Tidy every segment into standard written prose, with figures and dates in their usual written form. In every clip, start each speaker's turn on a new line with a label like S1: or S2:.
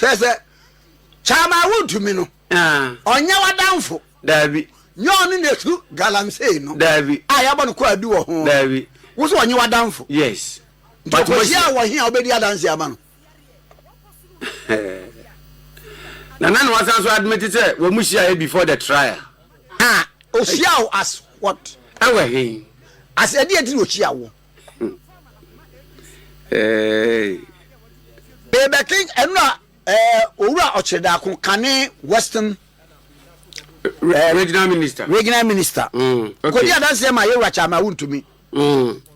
S1: Kyerɛ sɛ Chairman Wontumi no, ɔnyɛ w'adamfo.
S2: Daabi.
S1: Nyɛ ɔno na etu galamsey no.
S2: Daabi.
S1: A yɛabɔ no kwaadu wɔ ho.
S2: Daabi.
S1: Wo so ɔnyɛ w'adamfo.
S2: Yes.
S1: Nti ɔkɔhyia wɔ he a wobɛdi adanse ama no?
S2: Nana na wasan so admit sɛ wɔn hyiaeɛ before the trial.
S1: Ha, ohyia wo as what?
S2: Ɛwɔ he?
S1: As ɛdeɛ nti na ohyia wo?
S2: Hey.
S1: Bɛbɛken ɛno a ɛɛ owura Ɔkyerɛdaako kane Western
S2: regional minister.
S1: Regional minister.
S2: Okay.
S1: Kodi adanseɛ ma yɛwura Kyama Wontumi.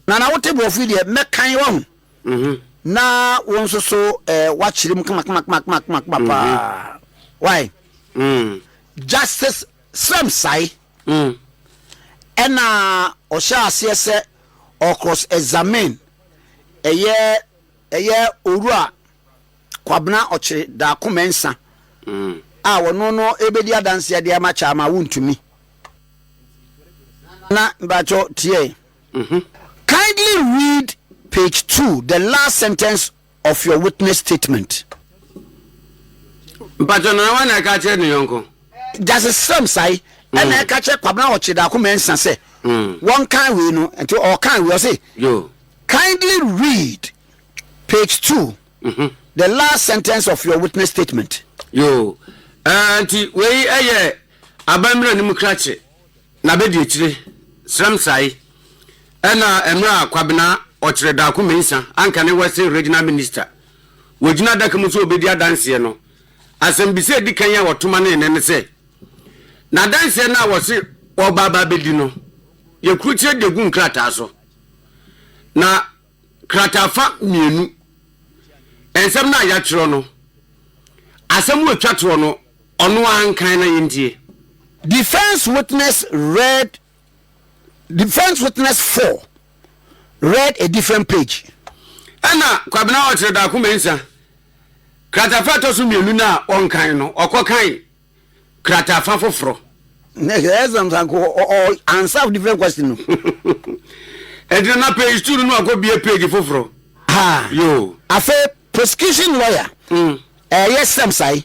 S1: Nana wote borɔfo yi deɛ mɛkan wahu. Na wo nso so eh, woakyerɛ mu kama paa. Why? Justice Srem-Sai ɛna ɔhyɛ aseɛ sɛ ɔcross examine ɛyɛ ɛyɛ owura Kwabena Ɔkyere Daako Mensah a ɔno no ɛbɛdi adanseɛ de ama Kyama Wontumi. Na mpakyɛ tie. Kindly read page 2, the last sentence of your witness statement.
S2: Mpakyɛ na wọn na ɛka kyerɛ ne yɔnko.
S1: Justice Srem-Sai ɛna ɛka kyerɛ Kwabena Ɔkyere Daako Mensah sɛ wɔnkan wei no, nti ɔkan wei ɔse
S2: Yo.
S1: kindly read page 2, the last sentence of your witness statement.
S2: Yo. Ɛɛ nti wei ɛyɛ abammerɛ no mu krakye na bɛdi akyire Srem-Sai ɛna mmerɛ a Kwabena Ɔkyere Daako Mensah anka ne Western Regional Minister wɔgyina adaka mu sɛ ɔbɛdi adanseɛ no, asɛmbisa a ɛdi kan a wɔtoma ne ne ne sɛ, n'adanseɛ no a wɔse ɔreba aba abɛdi no, yɛkurukyerɛ de gu nkrataa so, na krataafa mmienu, nsɛm no a yɛatwerɛ no, asɛm a ɛtwa toɔ no, ɔno ara nkan na yɛntie.
S1: Defence witness read Defence witness 4 read a different page.
S2: Ɛna Kwabena Ɔkyerɛ Daako Mensah, kratafa a ɛtɔ so mmienu no a ɔnkan no, ɔkɔkan kratafa foforɔ.
S1: Exams anko or answer different question no.
S2: Ɛnti na page 2 no na wakɔbie page foforɔ.
S1: Ha.
S2: Yo.
S1: Afei prosecution lawyer ɛyɛ Srem-Sai.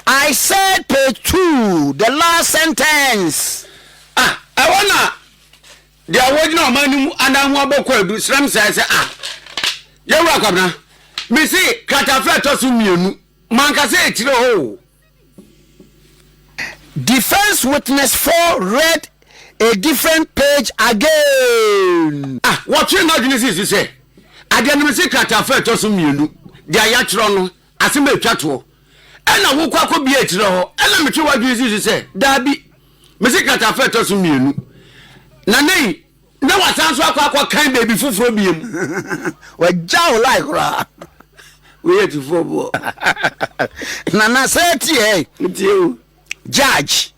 S1: I said page 2, the last sentence.
S2: Ah, ɛhɔ na deɛ wɔgyina ɔman no mu anan ho abɔ kwaadu Srem-Sai sɛ ah, yɛwura Kwabena, mese kratafa a ɛtɔ so mmienu, manka sɛ ɛkyerɛ hɔ o.
S1: Defence witness 4 read a different page again.
S2: Ah, wɔtwee n'adwene sii so sɛ adeɛ no mese kratafa a ɛtɔ so mmienu, deɛ yɛatwerɛ no, asɛm a ɛtwa toɔ, ɛna wokɔ akɔbie akyirɛ hɔ, ɛna metwe w'adwene sii so sɛ daabi, mese kratafa a ɛtɔ so mmienu, na nei na wasan so akɔ akɔkan baabi foforɔ biem.
S1: Wagya wo lie koraa.
S2: Wei yɛ tufoɔ boɔ.
S1: Nana sɛ tie.
S2: Tie o.
S1: Judge,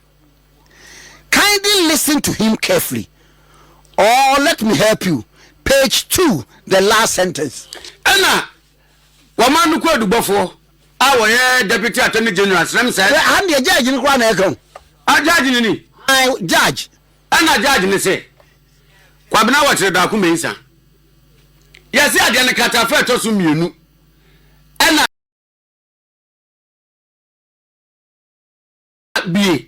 S1: kindly listen to him carefully or let me help you. Page 2, the last sentence.
S2: Ɛna wɔma no kɔ adubɔfoɔ a wɔyɛ Deputy Attorney General Srem-Sai.
S1: Ha deɛ judge no koraa na ɛka o.
S2: Ah, judge no ni.
S1: Aye, judge.
S2: Ɛna judge no se, Kwabena Wɔkyere Daako Mensah, yɛse adeɛ no kratafa a ɛtɔ so mmienu ɛna bie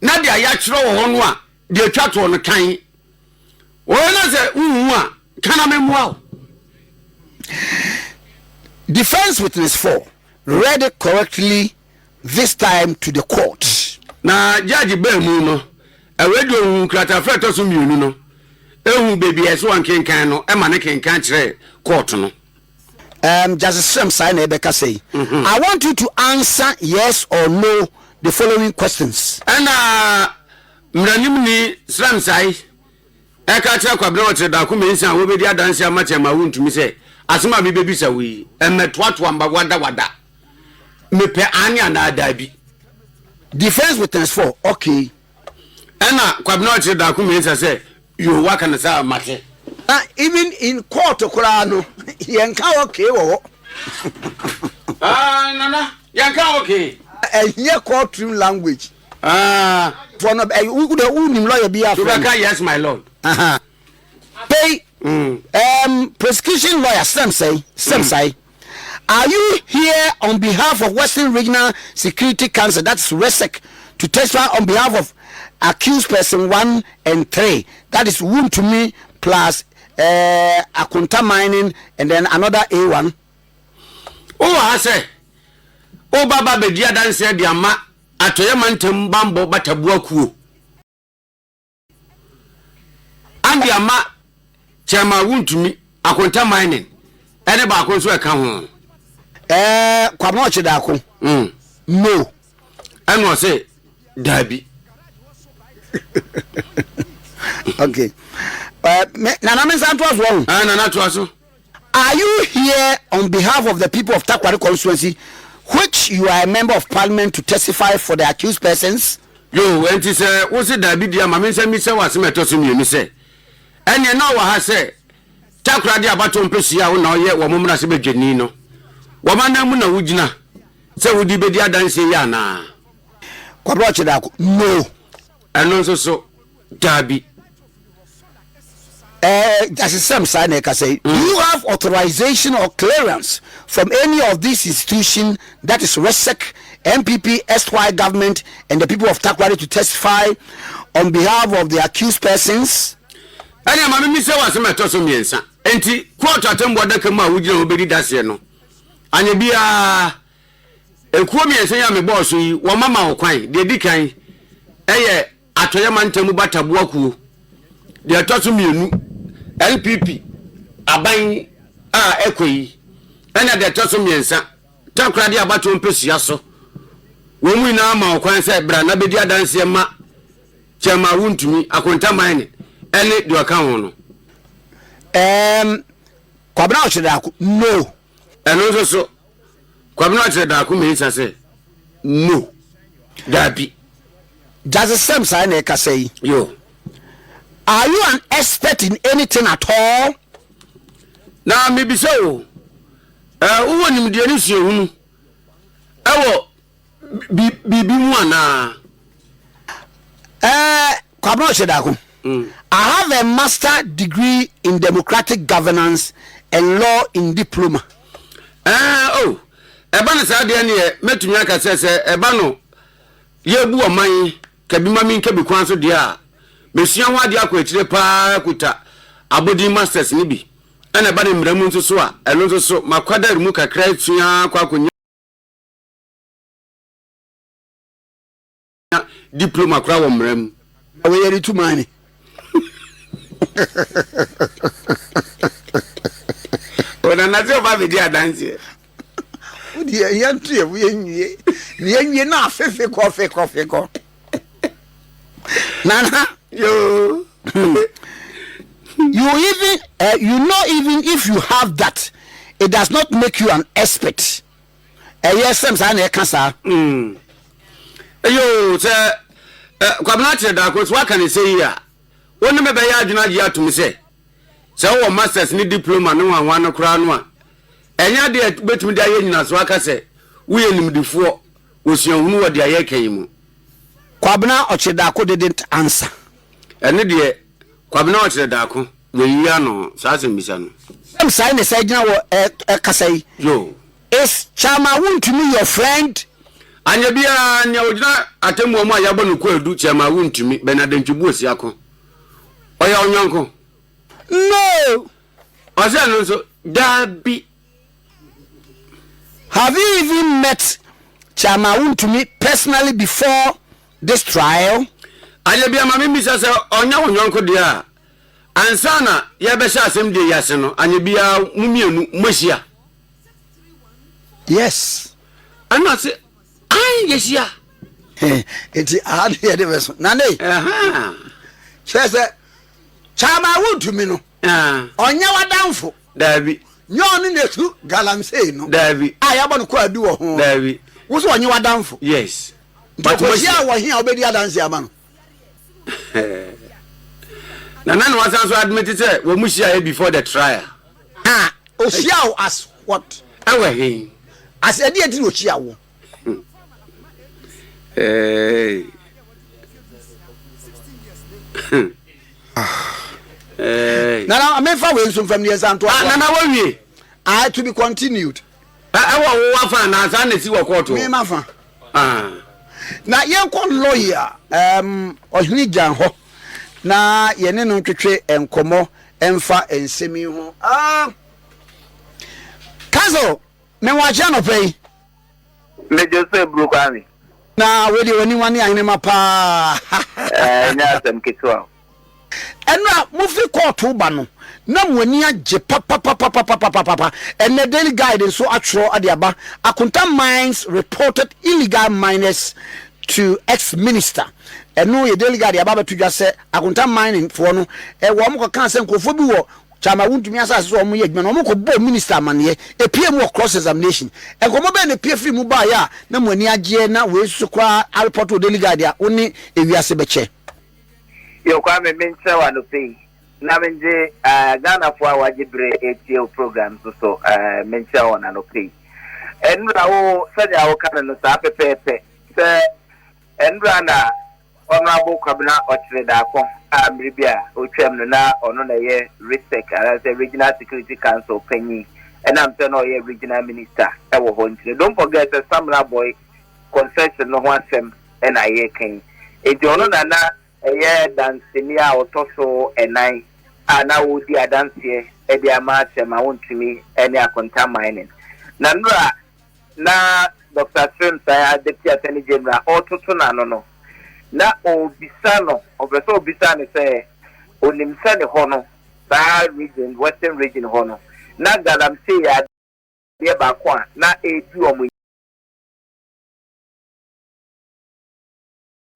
S2: na deɛ yɛatwerɛ wɔ hɔ no a deɛ atwa toɔ no kan wɔyɛ na sɛ wohu a ka na memmoa wo.
S1: Defence witness 4 read it correctly this time to the court.
S2: Na judge baa mu no, ɛwɛ deɛ ohuu kratafa a ɛtɔ so mmienu no, ehuu baabi a ɛsɛ wɔnkenkan no, ɛma ne kenkan kyerɛɛ court no.
S1: Justice Srem-Sai na ɛbɛkasa yi. I want you to answer yes or no the following questions.
S2: Ɛna mmaranimni Srem-Sai ɛka kyerɛ Kwabena Ɔkyere Daako Mensah a wɔbɛdi adanse ama Kyɛmma Wontumi sɛ, asɛm a mebɛbisa wo yi, mmɛtoatoa mma wadawada. Mepɛ aane anaa daabi.
S1: Defence witness 4, okay.
S2: Ɛna Kwabena Ɔkyere Daako Mensah sɛ, yoo, woaka no saa a, mate.
S1: Na even in court koraa no, yɛnka okay wɔ hɔ.
S2: Ah, Nana, yɛnka okay.
S1: Ɛnyɛ courtroom language.
S2: Ah.
S1: For no, wo de wo nim lawyer bi afrɛ.
S2: Wobɛka yes my lord.
S1: Aha. Pay. Prosecution lawyer Srem-Sai, Srem-Sai. Are you here on behalf of Western Regional Security Council, that is REGSEC, to testify on behalf of accused person 1 and 3, that is Wontumi plus eh, Akonta Mining and then another A1?
S2: Wowɔ ha sɛ woreba aba abɛdi adanseɛ de ama Atɔeɛ Mantam Bammɔ Bataboa Kuo. Andy ama Chairman Wontumi, Akonta Mining, ɛne baako nso ɛka ho.
S1: Ɛɛ Kwabena Ɔkyedaako, No.
S2: Ɛna ɔse daabi.
S1: Okay. Uh, me, Nana me nsa ntoa so ɔho.
S2: Eh, Nana toa so.
S1: Are you here on behalf of the people of Takoradi constituency which you are a member of parliament to testify for the accused persons?
S2: Yoo, enti sɛ wose daabi deɛ a, ma mensan mmisa wo asɛm a ɛtɔ so mmienu sɛ, Ɛnneɛ na ɔwɔ ha sɛ Takoradi abatoɔ mpɛsua a wo na ɔyɛ wɔn mmarahyɛbadwani no, wɔn ananmu na wogyina sɛ wode bɛdi adanseɛ yi anaa?
S1: Kwabena Ɔkyedaako, No.
S2: Ɛno nso so, Daabi.
S1: Eh, asesɛm saa na ɛkasa yi. Do you have authorization or clearance from any of these institution that is REGSEC, NPP, SY government and the people of Takoradi to testify on behalf of the accused persons?
S2: Ɛnneɛ ma memmisa wo asɛm a ɛtɔ so mmiɛnsa. Enti, kɔɔto atɛmmuo adaka mu a wogyina hɔ bɛdi daseɛ no, anyɛ biara, ekuo mmiɛnsa yi a mebɔɔ so yi, wɔmama wo kwan. Deɛ ɛdi kan yɛ Atɔeɛ Mantam mu Bataboa kuo, deɛ ɛtɔ so mmienu, LPP aban a ɛkɔ yi, ɛna deɛ ɛtɔ so mmiɛnsa, Takoradi abatoɔ mpɛsua so. Wɔn mu nyinaa ma ɔkwan sɛ bra na bɛdi adanseɛ ma Chairman Wontumi, Akonta Mine ɛne deɛ ɔka ho no.
S1: Ɛɛm, Kwabena Ɔkyerɛdaako, No.
S2: Ɛno nso so, Kwabena ɔkyerɛ Daako Mensah sɛ, No. Daabi.
S1: Gyasesɛm saa na ɛkasa yi.
S2: Yo.
S1: Are you an expert in anything at all?
S2: Na mebisa o, eh, wowɔ nimdeɛ ne suahunu ɛwɔ biribi mu anaa?
S1: Eh, Kwabena Ɔkyerɛdaako, I have a master degree in democratic governance and law in diploma.
S2: Eh, oh, ɛba no saa deɛ neɛ mɛtumi aka sɛ sɛ ɛba no yɛbu ɔman kabi ma menka bi kwan so deɛ a, mesua ho adeɛ akɔ akyire paa kuta abɔdin masters no bi. Ɛna ɛba no mmara mu nso so a, ɛno nso so makwadare mu kakra asua akɔ akɔnya diploma koraa wɔ mmara mu.
S1: Na wei yɛde tu man ne.
S2: Ɔnana sɛ ɔba bɛdi adanseɛ.
S1: Wodeɛ yɛnto yɛ bo yɛnwie na yɛnwie na afefe kɔ fekɔ fekɔ. Nana.
S2: Yoo.
S1: You even uh, you know even if you have that it does not make you an expert. Ɛyɛ sɛm saa na ɛka saa.
S2: Mm. Yoo sɛ eh, Kwabena akyerɛ daako so waka ne sɛ yi a wo ne me bɛyɛ adwene agye atom sɛ sɛ wowɔ masters ne diploma ne hwanhwa no koraa no a ɛnyɛ adeɛ a wobɛtumi de ayɛ nyinasoɔ aka sɛ woyɛ nimdefoɔ wɔ suahunu wɔ deɛ yɛreka yi mu.
S1: Kwabena Ɔkyerɛdaako didn't answer.
S2: Ɛno deɛ Kwabena Ɔkyerɛdaako wayi ano saa asɛmmisa no.
S1: Sɛm saa na ɛsan gyina hɔ ɛkasa yi.
S2: Yoo.
S1: Is Chairman Wontumi your friend?
S2: Anyɛ biara nea ogyina atemmuo mu a yɛabɔ no kwaadu Chairman Wontumi, Bernard Antwi Boasiako. Ɔyɛ wo yɔnko?
S1: No!
S2: Ɔsɛ ɛno nso, Daabi.
S1: Have you even met Chairman Wontumi personally before this trial?
S2: Anyɛ biara ma memmisa sɛ ɔnyɛ wo yɔnko deɛ a, ansa na yɛrebɛhyɛ asɛm die yi ase no, anyɛ biara mo mmienu moahyia?
S1: Yes.
S2: Ɛna ɔse, Ae, yɛhyia.
S1: Nti aha ne yɛde bɛso. Nane, kyerɛ sɛ Chairman Wontumi no, ɔnyɛ w'adamfo.
S2: Daabi.
S1: Nyɛ ɔno na etu galamsey no.
S2: Daabi.
S1: A yɛabɔ no kwaadu wɔ ho.
S2: Daabi.
S1: Wo so ɔnyɛ w'adamfo.
S2: Yes.
S1: Nti ɔkɔhyia wɔ he a wobɛdi adanse ama no?
S2: Na na na wasan so admit sɛ wɔn mu hyiaeɛ before the trial.
S1: Ah, ohyia wo as what?
S2: Ɛwɔ he?
S1: As ɛdeɛ nti na ohyia wo?
S2: Hey. Hey.
S1: Nana, mefa wei nso mfam deɛ nsa nto
S2: ah, Nana wawie.
S1: Ah, to be continued.
S2: Ɛwɔ wo afa anaa saa na ɛsi wɔ kɔɔto hɔ?
S1: Me m'afa. Na yɛnkɔ lɔya um, Ɔhene Gyan hɔ na yɛne no ntwetwe nkɔmmɔ mfa nsɛm yi ho. Uh, Council, mewɔ anɔpa yi.
S3: Megye so aburo Kwame.
S1: Na wei deɛ w'aniwa ne ahenema paa.
S3: Ɛnyɛ asɛm ketewa o.
S1: Ɛno a mofiri kɔɔto ba no na mo ani agye papapapapapapa. Ɛnnɛ Daily Guide nso atwerɛ de aba, Akonta Mines reported illegal miners to ex-minister. Ɛno yɛ Daily Guide aba abɛto dwa sɛ Akonta Mining foɔ no wɔn kɔkaa sɛ nkurɔfoɔ bi wɔ Kyama wontumi asase so a wɔyɛ adwuma no, wɔkɔbɔɔ minister amaneɛ, ɛpue mu wɔ cross examination. Nkɔmmɔ bɛn na ɛpue firii mu baeɛ a na mo ani agyeɛ na wei nso koraa arepɔto wɔ Daily Guide a wo ne ewiase bɛkyɛ?
S3: Yo Kwame menkyerɛ wo anɔpa yi na mengye uh, Ghanafoɔ a wagye bere etie wo program nso so uh, menkyerɛ wɔn anɔpa yi. Ɛnura wo sɛdeɛ woka no no saa pɛpɛɛpɛ sɛ ɛnura na Honourable Kwabena Ɔkyere Darko a mmere bi a otwaam no na ɔno na ɛyɛ REGSEC anaasɛ Regional Security Council panyin ɛnam sɛ na ɔyɛ Regional Minister ɛwɔ hɔ nti no don't forget sɛ Samina Boy concession no ho asɛm na yɛreka yi. Enti ɔno na na ɛyɛ danseni a ɔtɔ so ɛnan a na ɔredi adanseɛ de ama Chairman Wontumi ne Akonta Mining. Na nnora na Dɔkta Srem-Sai, Deputy Attorney General, ɔretoto n'ano no, na ɔrebisa no, ɔpɛ sɛ ɔbisa no sɛ ɔnim sɛ ne hɔ no, saa region, Western region hɔ no, na galamsey yɛ adeɛ baako a na ɛredi wɔn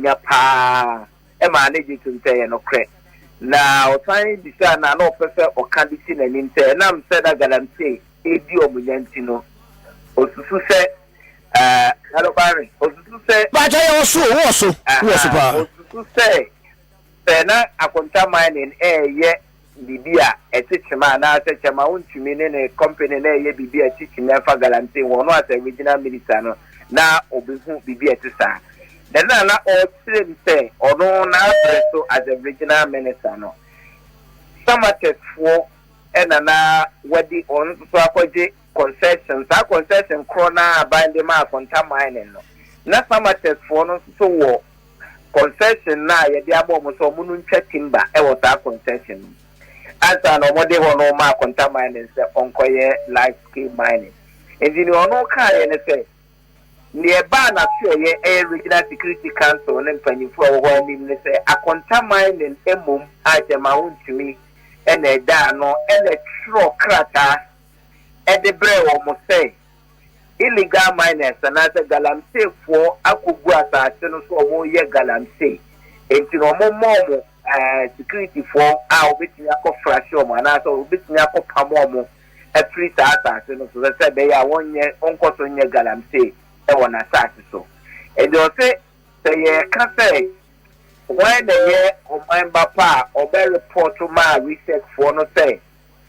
S3: nya paa maa no gye tom sɛ ɛyɛ nokorɛ. Na ɔsan bisaa no a na ɔpɛ sɛ ɔka de si n'anim sɛ ɛnam sɛ na galamsey redi wɔn nya nti no, ɔsusu sɛ ɛɛ, hello Barry, ɔsusu sɛ.
S1: Pakyɛ yɛwɔ so o, wowɔ so, wowɔ so paa.
S3: Ɔsusu sɛ Sɛ na Akonta Mining reyɛ biribi a ɛte kyema anaasɛ Kyɛma Wontumi ne ne company no reyɛ biribi a ɛte kyima ɛfa galamsey ho, ɔno as a regional minister no na ɔbɛhu biribi a ɛte saa. Na na na ɔrekyerɛ mu sɛ ɔno n'abrɛ so as a regional minister no, Samatex foɔ na na wɔde wɔn nso so akɔgye concession, saa concession korɔ no ara aban de maa Akonta Mining no, na Samatex foɔ no nso so wɔ concession no a yɛde ama wɔn sɛ wɔn no ntwa timber wɔ saa concession no mu ansa na wɔde hɔ no rema Akonta Mining sɛ ɔnkɔyɛ large scale mining. Nti nea ɔno kaeɛ ne sɛ, nea ɛbaa n'asoɛeɛ ɛyɛ Regional Security Council ne mpanyinfoɔ a ɛwɔ hɔ anim ne sɛ Akonta Mining mmom a Gyama wontumi na ɛda ano na ɛtwerɛ krataa de brɛɛ wɔn sɛ illegal miners anaasɛ galamseyfoɔ akɔgu asase no so a wɔreyɛ galamsey nti no wɔmmɔ wɔn eh, securityfoɔ a wɔbɛtumi akɔ frahye wɔn anaasɛ wɔbɛtumi akɔpam wɔn afiri saa asase no so sɛ sɛ ɛbɛyɛ a wɔnyɛ wɔnkɔ so nyɛ galamsey wɔ n'asase so. Ɛnti ɔse sɛ yɛreka sɛ hwan na ɛyɛ ɔman ba pa a ɔbɛ report maa research foɔ no sɛ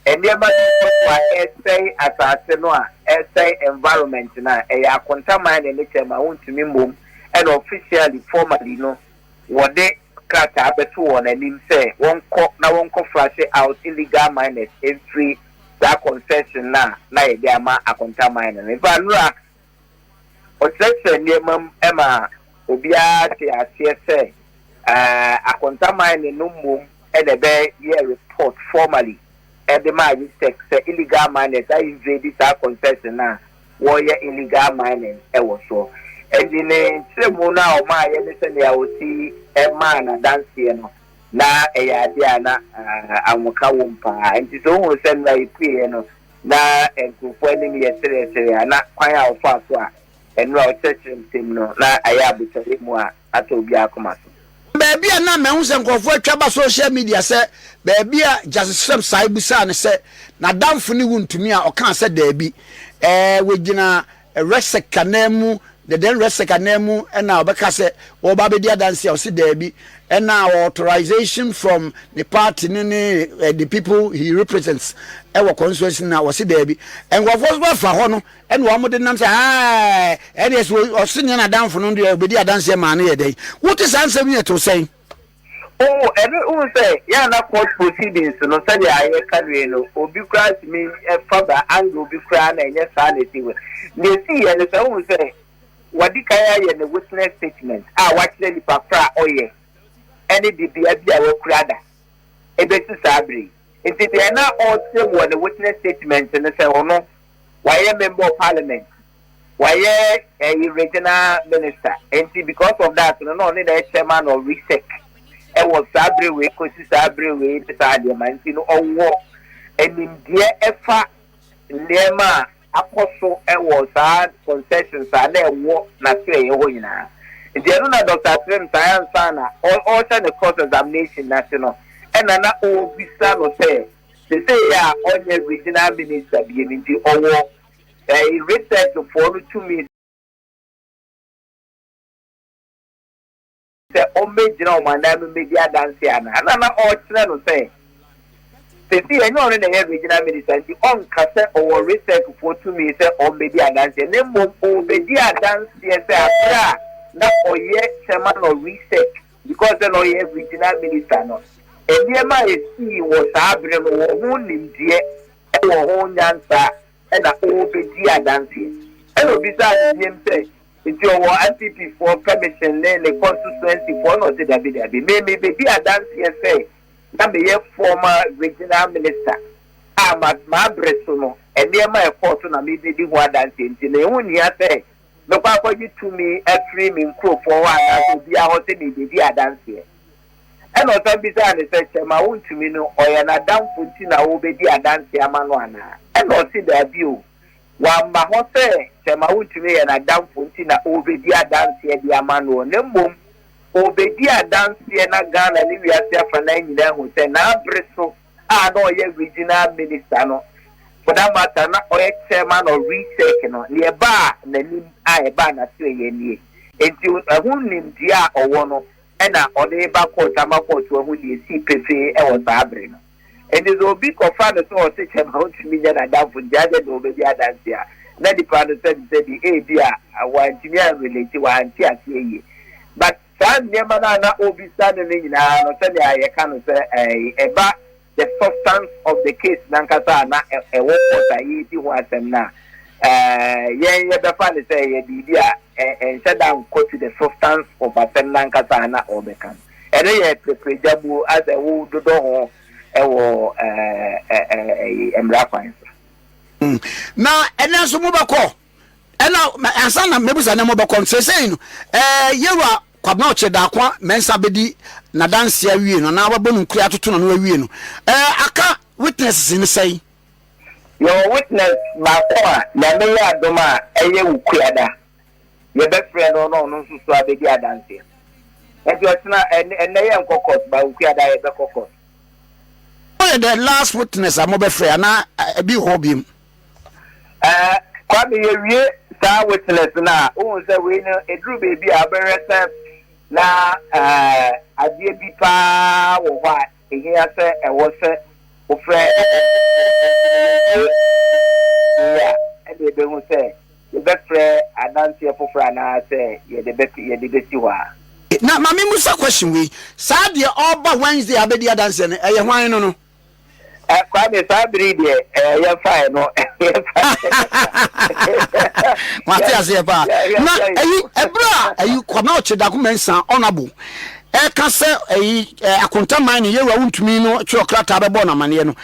S3: Nneɛma bi rekɔ so a ɛresɛe asase no a ɛresɛe environment no a, ɛyɛ akonta mining ne kyɛm a wontumi mmom ɛna officially, formally no wɔde krataa bɛto wɔn anim sɛ wɔnkɔ na wɔnkɔ flushe out illegal miners mfiri saa concession no a na yɛde ama akonta mining no. In fact, nnora Ɔkyerɛkyerɛ nneɛma mu ma obiara te aseɛ sɛ Akonta Mining no mmom na ɛbɛyɛ report formally de maa RISTEC sɛ illegal miners a invade saa concession no a wɔreyɛ illegal mining wɔ soɔ. Ɛnti ne nkyerɛmu no a ɔmaayɛ ne sɛnea ɔsi maa n'adanseɛ no, na ɛyɛ adeɛ a na ahomeka wom paa. Nti sɛ wohunu sɛ nnora yɛpueeɛ no, na nkurɔfoɔ anim yɛ sereɛsereɛ a, na kwan a ɔfaa so a ɛno a ɔkyerɛkyerɛ nsɛm no, na ayɛ abotɔyam mu a atɔ obiara akoma so.
S1: Baabi a na mahu sɛ nkurɔfoɔ atwa ba social media sɛ baabi a Justice Srem Sai bisaa no sɛ n'adamfo ne Wontumi a ɔkaa sɛ daabi, ɛɛ wɔgyina Resek ananmu, the then Resek ananmu na ɔbɛka sɛ wɔreba abɛdi adanse a ɔse daabi, ɛna ɔwɔ authorization from ne party no ne the people he represents ɛwɔ constituency no a ɔse daabi. Nkurɔfoɔ nso afa hɔ no ɛna wɔn de nam sɛ ɛɛ ɛdeɛ sɛ ɔse nyɛ n'adamfo no deɛ ɔbɛdi adanseɛ maa no yɛ dɛn. Wote saa nsɛm yi ɛto sɛn?
S3: Oh, ɛno wohu sɛ yɛ a na court proceedings no sɛdeɛ a yɛka no yi no, obi koraa tumi fa ba angle bi koraa na ɛnyɛ saa na ɛsi. Deɛ ɛsiiɛ no sɛ wohu sɛ wadi kan ayɛ ne witness statement a wakyerɛ nipa korɔ a ɔyɛ ɛne dibea bi a wakura da ɛbɛsi saa bere yi. Nti deɛ na ɔrekyerɛ mu wɔ ne witness statement no sɛ ɔno wayɛ member of parliament, wayɛ ɛyi regional minister nti because of that no na ɔne na ɛyɛ chairman of RESEC ɛwɔ saa bere wei kɔsi saa bere wei ne saa nneɛma nti no ɔwɔ nimdeɛ ɛfa nneɛma a akɔ so ɛwɔ saa concessions a na ɛwɔ n'asoɛeɛ hɔ nyinaa nti ɛno na Doctor Slim saa ansa na ɔrehyɛ ne cross examination n'ase no ɛna na ɔrebisa no sɛ sesei a ɔnyɛ regional minister biem nti ɔwɔ Ɛyi research foɔ no tumi sɛ ɔmmɛgyina wɔn anan mu mmɛdi adanseɛ anaa? Ɛna na ɔrekyerɛ no sɛ seesei ɛnyɛ ɔno na ɛyɛ regional minister nti ɔnka sɛ ɔwɔ research foɔ tumi sɛ ɔmmɛdi adanseɛ na mmom ɔrebɛdi adanseɛ sɛ aberɛ a na ɔyɛ chairman of research because sɛ na ɔyɛ regional minister no nneɛma a ɛsii wɔ saa berɛ no wɔ ho nimdeɛ wɔ ho nyansa na ɔrebɛdi adanseɛ. Ɛna ɔbisaa no biom sɛ, nti ɔwɔ NPP foɔ permission ne ne constituency foɔ? Ɛna ɔse dabi dabi, me mebɛdi adanseɛ sɛ na meyɛ former regional minister a m'abre so no nneɛma a ɛkɔɔ so na mebɛdi ho adanseɛ nti no ɛho nhia sɛ mɛkɔ akɔgye tumi afiri me nkurofoɔ hɔ anaasɛ obiara hɔ sɛ merebɛdi adanseɛ. Ɛnna ɔsan bisaa no sɛ, Kyɛ ma wontumi no, ɔyɛ n'adamfo nti na worebɛdi adanseɛ ama no anaa? Ɛnna ɔse, Daabi o, wamma hɔ sɛ kyɛ ma wontumi yɛ n'adamfo nti na ɔrebɛdi adanseɛ de ama noɔ, na mmom ɔrebɛdi adanseɛ na Ghana ne wiase afanan nyinaa ahu sɛ n'abere so a na ɔyɛ Regional Minister no, for that matter, na ɔyɛ Chairman of RESEC no, deɛ ɛbaa n'anim a ɛbaa n'asoɛeɛ nie. Enti ɛho nimdeɛ a ɔwɔ no, na ɔde reba kɔɔto ama kɔɔto ahu nea esii pefee wɔ saa bere no. Enti sɛ obi kɔfa no sɛ ɔte kyɛm a ontumi nyɛ n'adamfo nti adɛn na obedi adanse a na nipa no sɛbisɛbi ebia wantumi anrelate, wante aseɛ yie. But saa nneɛma no a na ɔrebisa no no nyinaa no sɛnea yɛka no sɛ ɛba the substance of the case nankasa a na ɛwɔ court a yɛredi ho asɛm no a, yɛn yɛbɛfa no sɛ ɛyɛ biribi a ɛnhyɛ da nkɔ to the substance of asɛm nankasa a na ɔrebɛka no. Ɛno yɛ prɛprɛgyabuo asɛ wododɔ ho wɔ mmara kwan so.
S1: Na ɛnɛ nso mobɛkɔ Ɛna ansa na mɛbusa na mobɛkɔ no, seesei no, ɛɛ Yewura Kwabena Ɔkyere Daakwa Mensah bɛdi n'adanseɛ awie no anaa wabɔ no nkura atoto n'ano awie no, ɛɛ aka witnesses no sɛn?
S3: Yɛwɔ witness baako a Nyame yɛ adom a ɛyɛ Wukuada, yɛbɛfrɛ no na ɔno nso so abɛdi adanseɛ. Nti ɔkyena, ɛnnɛ yɛnkɔ court but Wukuada yɛbɛkɔ court.
S1: Ɔyɛ the last witness a mobɛfrɛ anaa ɛbi wɔ hɔ biom?
S3: Eh, Kwame yɛwie saa witness no a, wohu sɛ wei no ɛduru baabi a wobɛhwɛ sɛ na eh, adeɛ bi paa wɔ hɔ a ɛhia sɛ ɛwɔ sɛ wofrɛ adansefoɔ wie a ɛna ɛbɛhu sɛ yɛbɛfrɛ adanseɛ foforɔ anaasɛ yɛde yɛde bɛsi hɔ a.
S1: Na ma me musa question wei, saa deɛ ɔba Wednesday abɛdi adanseɛ no ɛyɛ hwan no no?
S3: Eh, Kwame, saa bere yi deɛ, eh, yɛmfa ɛno, yɛmfa
S1: Mate aseɛ paa. Na ɛyi, ɛberɛ a ɛyi Kwabena Ɔkyedako Mensah Honourable ɛka sɛ ɛyi Akonta Mining yɛwura wontumi no twerɛ krataa bɛbɔɔ no amaneɛ no,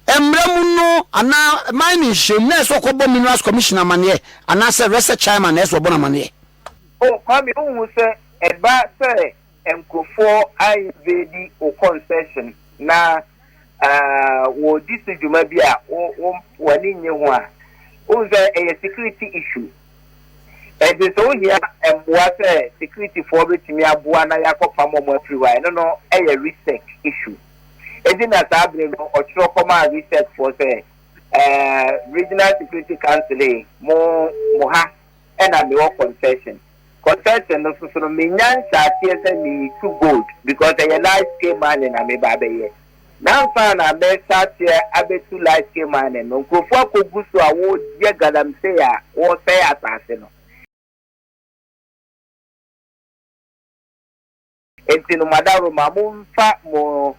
S1: mmerɛ mu no anaa mining nhyehyɛmu na ɛsɛ ɔkɔbɔ Minerals Commission amaneɛ anaasɛ Resɛ Chairman na ɛsɛ ɔbɔ no amaneɛ?
S3: Oh, Kwame, wohu sɛ ɛba sɛ nkurɔfoɔ a invade wo concession na wɔredi so dwuma bi a w'ani nnye ho a, wohu sɛ ɛyɛ security issue. Ɛnti sɛ wohia mmoa sɛ security foɔ bɛtumi aboa na yɛakɔpam wɔn afiri hɔ a, ɛno no ɛyɛ research issue. Ɛnti na saa bere no ɔtwerɛ kɔmaa research foɔ sɛ Regional Security Council yi, mo mo ha ɛna mewɔ concession. Concession no soso no menya nhyɛaseɛ sɛ meretu gold because ɛyɛ large scale mining na meba abɛyɛ. Na ansa na mɛhyɛ aseɛ abɛtu large scale mining no, nkurɔfoɔ akɔgu so a wɔreyɛ galamsey a wɔresɛe asase no. Enti no, mo adaworoma, momfa mo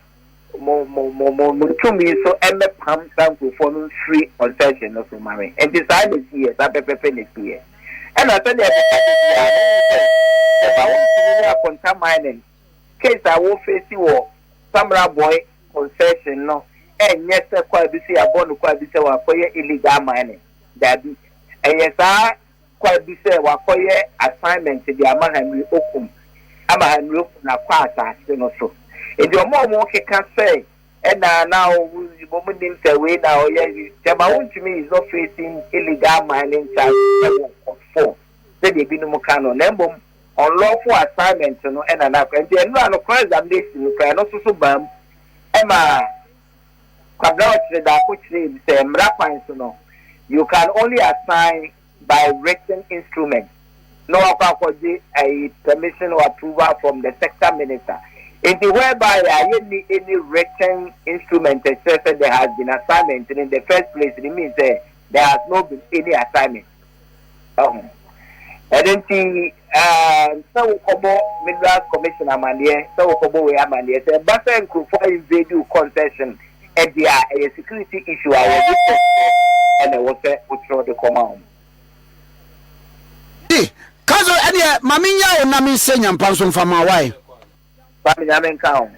S3: mo mo mo mo mo tumi so mmɛpam saa nkurɔfoɔ no mfiri concession no so ma me. Enti saa na ɛsiiɛ, saa pɛpɛpɛ na ɛsiiɛ. Ɛna sɛdeɛ meka da biara no, wohu sɛ sɛ ma wontumi ne Akonta Mining case a wɔfeesi wɔ Samra Boy concession no ɛnyɛ sɛ kɔ a bi sɛ yɛabɔ no kɔ a bi sɛ wakɔyɛ illegal mining. Daabi. Ɛyɛ saa kɔ a bi sɛ wakɔyɛ assignment de ama Henry Okum ama Henry Okum na kɔ asase no so. Nti ɔmo a ɔmo keka sɛ ɛna na wɔn nim sɛ wei na ɔyɛ Chairman Wontumi is not facing illegal mining charge ɛwɔ court 4 sɛdeɛ ebinom ka no, na mmom unlawful assignment no ɛna na akɔ. Nti ɛnura no, cross examination no koraa, ɛno nso so baa mu ɛma Kwabena Ɔkyerɛ Daako kyerɛ mu sɛ mmara kwan so no, you can only assign by written instrument na wakɔ akɔgye ɛyi permission or approval from the sector minister. Nti whereby a yɛnni any written instrument ɛkyerɛ sɛ there has been assignment in the first place, it means sɛ there has not been any assignment. Ɛho ɛno nti sɛ wokɔbɔ Minerals Commission amanneɛ, sɛ wokɔbɔ wei amanneɛ, sɛ ɛba sɛ nkurɔfoɔ invade wo concession ɛde a, ɛyɛ security issue a wɔde ɛna ɛwɔ sɛ wotwerɛ de kɔma wɔn.
S1: Kaso ɛdeɛ ma menya wo na mensɛ nyampa nso mfa ma wae.
S3: Kwame, Nyame nka ho.